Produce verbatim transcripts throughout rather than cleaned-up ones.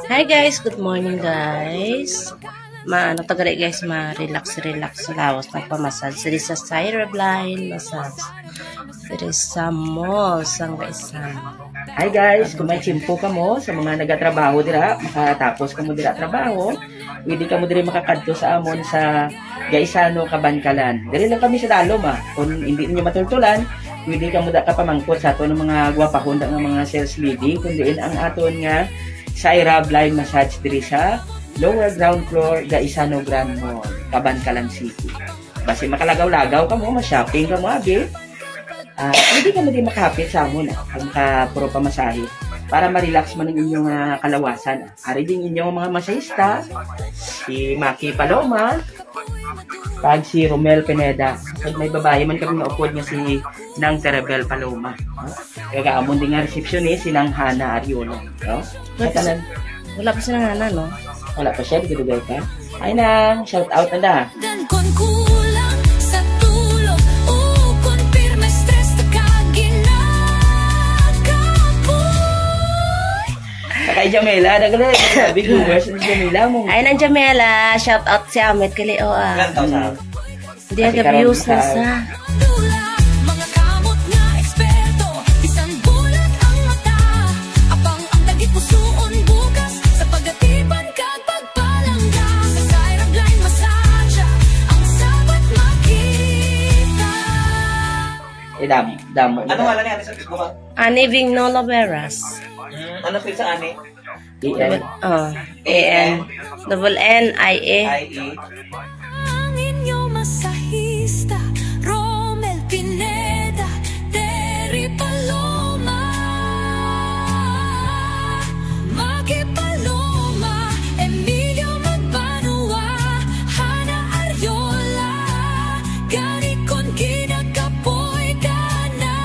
Hi guys, good morning guys. Ma, ano to gali guys, ma-relax, relax sa lawas, nagpa-massage. Diri sa Cyrablind Massage. Diri sa mall, sang Gaisano. Hi guys, kung may tiyempo kamo sa mga nagatrabaho dira, makatapos kamo dira trabaho, pwede kamo diri makakadto sa amon sa Gaisano, Kabankalan. Diri lang kami sa dalom, ah. Kung hindi ninyo matultulan, pwede kamo da kapamangkot sa aton mga gwapahon da nga mga sales lady, kung diin ang aton nga Cyrablind Massage diri sa lower ground floor, Gaisano Grand Mall, Kabankalan City. Basi makalagaw-lagaw kamo, ma-shopping kamo, abi. Ah, pwede kamo di makahapit sa amon, ah, kung ka puro pamasahe. Para ma-relax man ang inyong, ah, kalawasan, ah. Ari din inyong mga masahista, si Maki Paloma, kag si Romel Pineda. Kag may babayi man kami nga upod nga si Nang Terabel Paloma. No? Kag amon din nga resepsyon eh, si Nang Hana Ariola. No? Sa tanan. Wala pa si Nang Hana, no? Wala pa siya, di ka dugay pa. Ay, Nang, shout out na da. Dan kon kulang sa tulog, o kon pirme stress ka ginakapoy. Kay Jamela, dagali. Big viewers ni Jamela mo. Ay, Nang Jamela, shout out si Amit Kalio, ah. Ilan taon sa? Hindi, Kasi aga karon views na sa sa Dula, mga kamot nga eksperto, bisan bulag ang mata, apang ang tagipusoon bukas sa pagatipan kag pagpalangga. Sa Cyrablind Massage, ang sabat makita. Eh, damo, damo. Ano ngalan niya? Ano sa Facebook? Ani Vigno Loveras. Hmm, ano sa isa, Ani? E N. Oh, E N. Double N, I A. I A. Ang inyo masahista, Romel Pineda, Terry Paloma, Maki Paloma, Emilio Magbanua, Hana Ariola, gani kon ginakapoy ka na,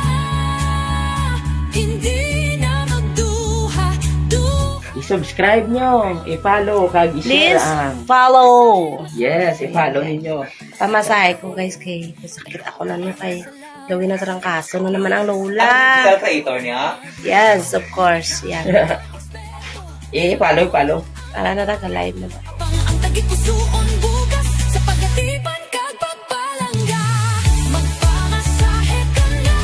hindi na magduha, duha. I-subscribe nyo, i-follow, kag i-share Please ang follow. Yes, i-follow ninyo. Pamasahe ko, guys, kay masakit ako na, no, kay gawin na trangkaso na naman ang lola. Ang digital creator niya? Yes, of course. Yan. Eh, follow, follow. Para na taga live na ba? Pang ang tagipusoon bukas sa pagatipan kag pagpalangga. Magpamasahe ka na.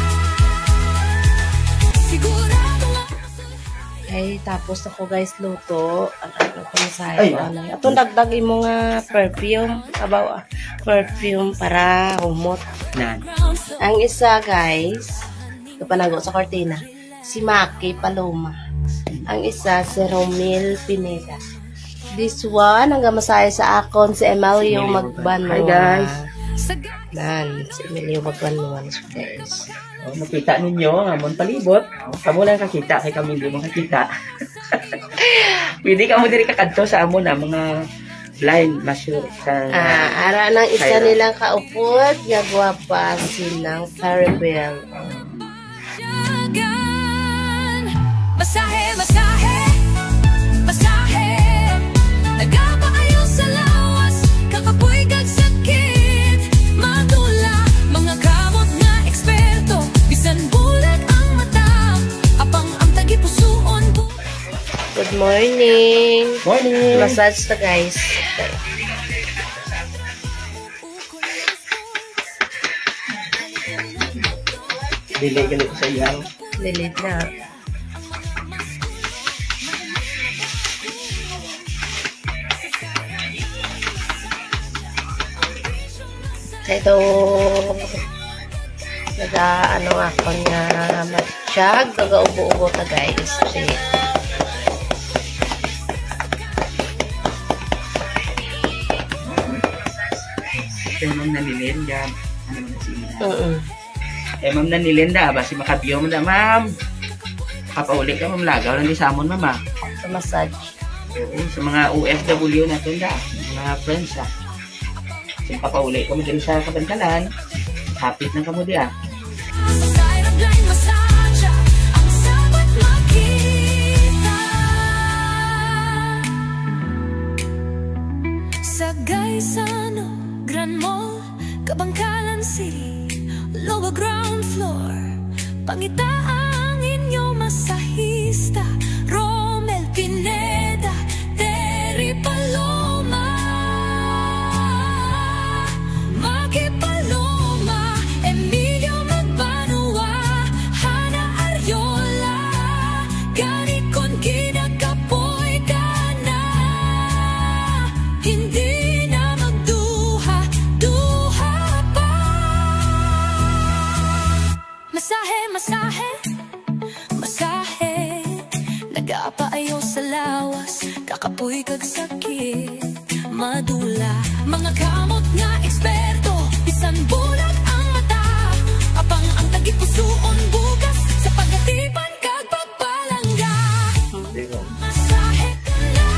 Sigurado nga Ay, tapos ako, guys, luto. Ang ano ko, masaya Ay, ko, ah. Ano. Atong dagdag imo nga perfume. Abaw, ah, perfume para humot. Nan. Ang isa, guys, kapanago sa kortina, si Maki Paloma. Ang isa, si Romil Pineda. This one, ang gamasaya sa akon, si Emilio Emilio Magbanwa. Hi, guys. Nan, si Emilio Magbanwa, guys. Oh, makita ninyo ang amon palibot. Kamo lang kakita, kay kami hindi makakita. Pwede kamo diri kakadto sa amon na mga blind masure sa Ah, ara nang isa Cairo. Nilang kaupod nga gwapa, si Nang Claribel. Dagan. Masahe, masahe, masahe. Nagapaayo sa lawas, kakapoy kag sakit. Madula, mga kamot nga eksperto. Bisan bulag ang mata, apang ang tagipusoon bu- Good morning. Morning. Massage ta, guys. Dili gali sa iyang. Dili na. Kay ito, naga, ano, ako nga matsyag, naga ubo-ubo ta, guys. Kasi, Ito yung nanilin, yan. Ano naman si Ina? Mm-mm. Eh, ma'am, nanilin da. Basi makabiyo mo da, ma'am. Kapauli ka, ma'am. Lagaw lang di sa amon, ma'am, ah. Sa massage. Oo, sa mga O F W naton da. Mga friends, ah. Sa kapauli ka mo din sa Kabankalan, hapit na kamo di, ah. Sa Cyrablind Massage, ang sabat makita. Sa Gaisano, Grand Mall, Kabangkalan City, lower ground floor. Pangitaa ang inyo masahista, Romel Pineda. Papaayo sa lawas, kakapoy kag sakit, madula. Mga kamot nga eksperto, bisan bulag ang mata. Apang ang tagipusoon bugas sa pagatipan kag pagpalangga. Masahe ka na.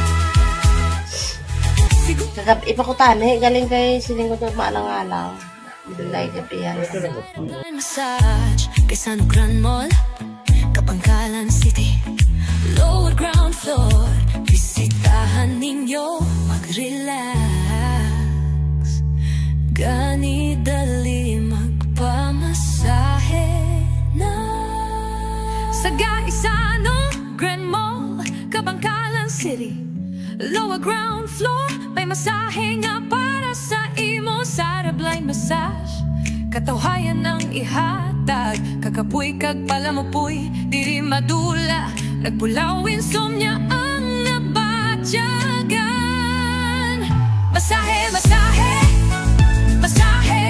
Siguro Kakap-, ipakutani, galing kay siling ko to, maalang-alang. Dulay ka piyan. Massage kay Sanugran Mall, Kabangkalan City, lower ground floor. Bisitahan ninyo, mag-relax. Gani dali magpamasahe na. Sa Gaisano, Grand Mall, Kabangkalan City, lower ground floor. May masahe nga para sa imo, Sara Blind Massage. Katawhayan ang ihatag, kakapoy kag palamupoy, diri madula, nagbulaw insomnia ang nabatyagan. Masahe, masahe, masahe,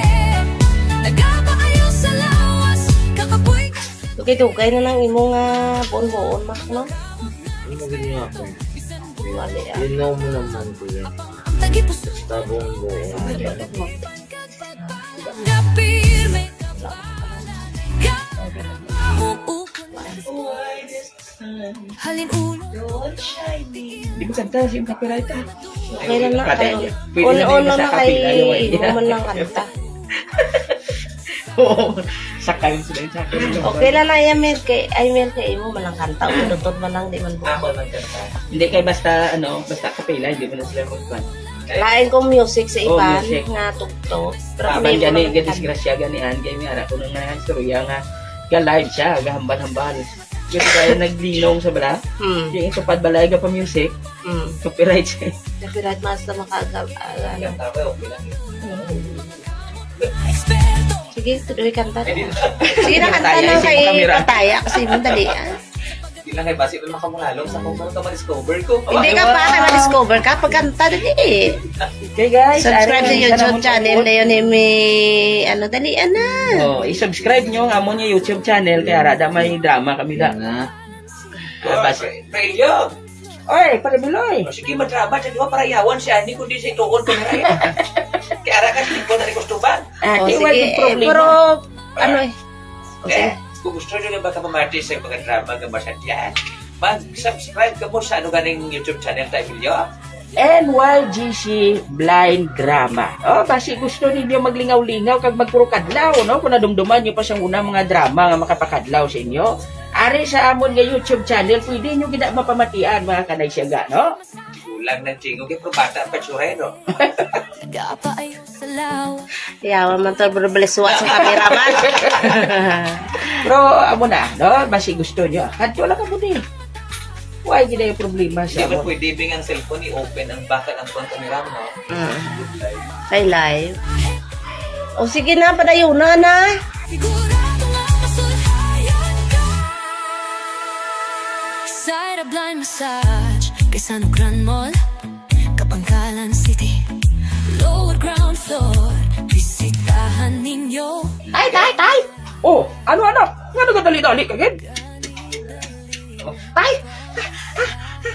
nagapaayo sa lawas, kakapoy. Dugay-dugay na lang imo nga buon-buon, Mac, no? Ano ba yun nga ako? Mali, ah. Linaw mo naman, kuya. Basta buong buo. Halin ulo. Di ba kanta? Yung copyright, ah. Okay lang na, Pwede, ayun. Pwede na Uno-uno din sa na kay kapila, yung imo man lang kanta. Oo. Sakay sila sa akin. Okay lang na, ay, Mel, kay, ay, Mel, kay imo man lang kanta. O, tutod man lang, di man buo. Ako lang kanta. Hindi, kay basta, ano, basta kapila, hindi mo na sila magpan. Lain kong music sa Oh, iban music. nga tugtog. Pero Aban kami gani, mo lang gadisgrasya gani, an, kay may ara ko nung nga istorya nga, ga-live siya, gahambal-hambal. Kasi kaya naglinong sa bala, Hmm. yung isupad balay ga pa music, Hmm. copyright siya. Copyright mas na makaagab-, ah, ano. Sige, tuloy kanta. Sige na, kanta Pataya na si kay kamera. Pataya kasi mo dali, ah. Hindi lang kay basi pa makamungalong sa kung saan ka ma-discover ko. Hindi ka pa, kay ma-discover ka, pagkanta, dali eh. Okay, guys, Subscribe sa ari, YouTube sana mo channel po. na yun, eh, may, ano, dali, ana. Oh, i-subscribe nyo ang amon nga YouTube channel, kaya rada may drama kami da. Yan na. Ah, bas- Pre-, Prelio! Oy, Pare Biloy! O, sige, madrama, sa diwa, para yawan si Ani, kundi sa ituon ko na rin. Kaya ara ka, hindi ko na rin gusto ba? Ah, Oh, di, sige, wala eh, problema. pero, ano eh. Oh, Eh, sige. kung gusto nyo na makapamati sa mga drama nga masadya, mag-subscribe ka mo sa ano ganing YouTube channel ta, Emilio? N Y G C Blind Drama. Oh, basi gusto ninyo maglingaw-lingaw kag magpurokadlaw, no? Kung nadumduman nyo pa sang una mga drama nga makapakadlaw sa inyo, ari sa amon nga YouTube channel, pwede nyo gid mapamatian, mga kanay siyaga, no? Kulang ng tingog, eh, pero bata pa tsura, eh, no? Nagapaayo sa lawas. Yawa man to, bro, baliswa sa camera man. Pero, amo na, no? Basi gusto nyo. Kadto lang ka mo din. Why gid yung problema Hindi sa ba mo? pwede, Bing, ang cellphone i-open ang bakal ang kuwan kamera mo? Mm. Kay live. O sige na, padayon na na. Sigurado nga masulhayan ka. Side of Blind Massage, Quezon Grand Mall, Kabangkalan City, lower ground floor. Bisitahan ninyo. Tay, tay, tay! Oh, ano, anak? Nga nagadali-dali ka gid? Tay!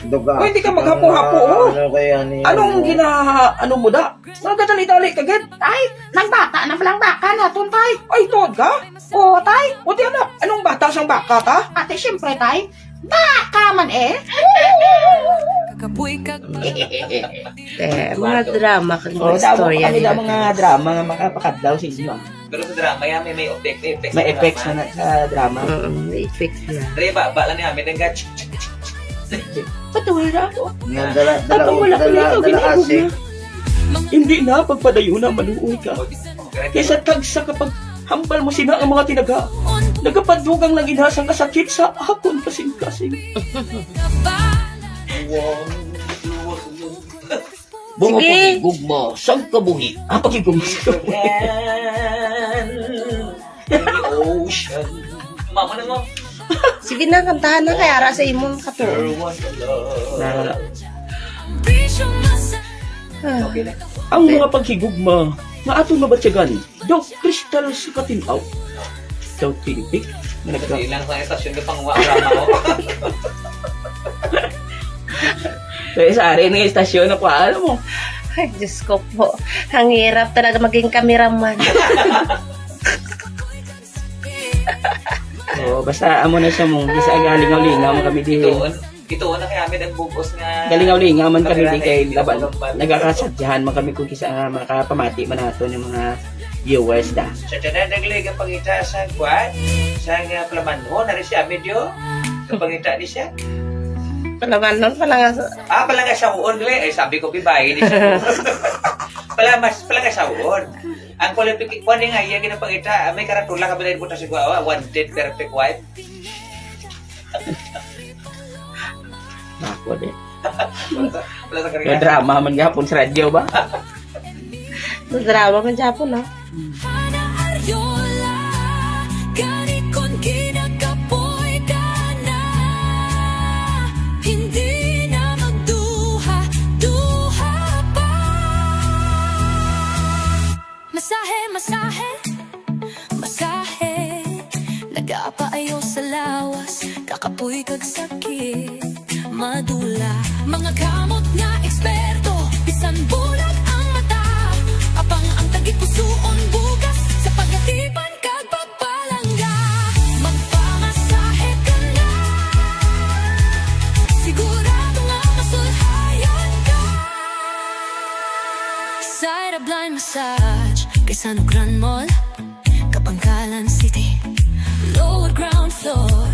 Duga. Uy, hindi ka maghapo-hapo, oh. Ano kaya ni Anong ano? gina-, ano mo da? Nagadali-dali ka gid? Tay, nang bata na lang baka naton, tay. Ay, tuod ka? Oo, tay. O, di, anak, anong bata sang baka ta? Ate, siyempre, tay. Baka man, eh. Kakapoy kag Eh, mga drama kag Oh, mga tama istorya kami nila, na mga guys. drama nga makapakadlaw sa inyo. Pero sa drama yan, may, may effect, may effect May sa effects drama. na na sa drama. Oo, may effects na. Dre, ba, ba lang niya, may nangga, tsk, tsk, tsk, tsk. Patuloy na ako. Nga, dala, dala, Tapos wala ko dala, nito, dala, ginagawa asik. na. Hindi na, pagpadayon na, maluoy ka. Kaysa tagsa ka pag hambal mo sina ang mga tinaga. Nagapadugang lang ina sang kasakit sa akon kasing-kasing. Mga Sige. Paghigugma sang kabuhi. Ah, paghigugma sang kabuhi. Ocean. Mama na mo. Sige na, kantahan na kay ara sa imong kato. There was a love. Na, na, na. Ah. Okay na. Ang mga paghigugma nga aton mabatyagan, daw kristal sa katin-aw. Daw tintik nga nagka- Hindi lang sa estasyon ka pang wa-, drama ko. Pero sa ari nga istasyon, nakuha mo. Ay, Diyos ko po. Ang hirap talaga maging kameraman. Oo, basta amo na siya mo. Kisa galingaw-lingaw man kami dihi. Ito, ito na kaya amin ang bugos nga Galingaw-lingaw man kami kamera di kay na laban. Nagkakasadyahan man kami kung kisa nga makapamati man nato ng mga viewers da. Sa tanan naglig ang pangita sa kuan, sa nga palamanhon, nari siya medyo kapangita ni siya. Palamanhon pala nga sa Ah, pala nga sa uon, gali. Ay, sabi ko, bibayi ni siya. Pala mas, pala nga sa uon. Ang qualific-, kuwan ni nga, iya ginapangita, may karatula ka ba na ibuta sa kuwa, wanted, perfect wife. Ako din. Wala sa May karga. Drama man gapon sa radyo ba? Sa drama man gapon, no? Hana Ariola, gani kon kinakapoy ka na, hindi na magduha-duha pa. Masahe, masahe, masahe, nagapaayo sa lawas, kakapoy kag sakit. Madula, mga kamot nga eksperto, bisan bulag ang mata, apang ang tagipusuon bugas sa pagatipan kag pagpalangga. Magpamasahe ka na, sigurado nga masulhayan ka. Sa Ira Blind Massage, kay Sanugran Mall, Kabangkalan City, lower ground floor.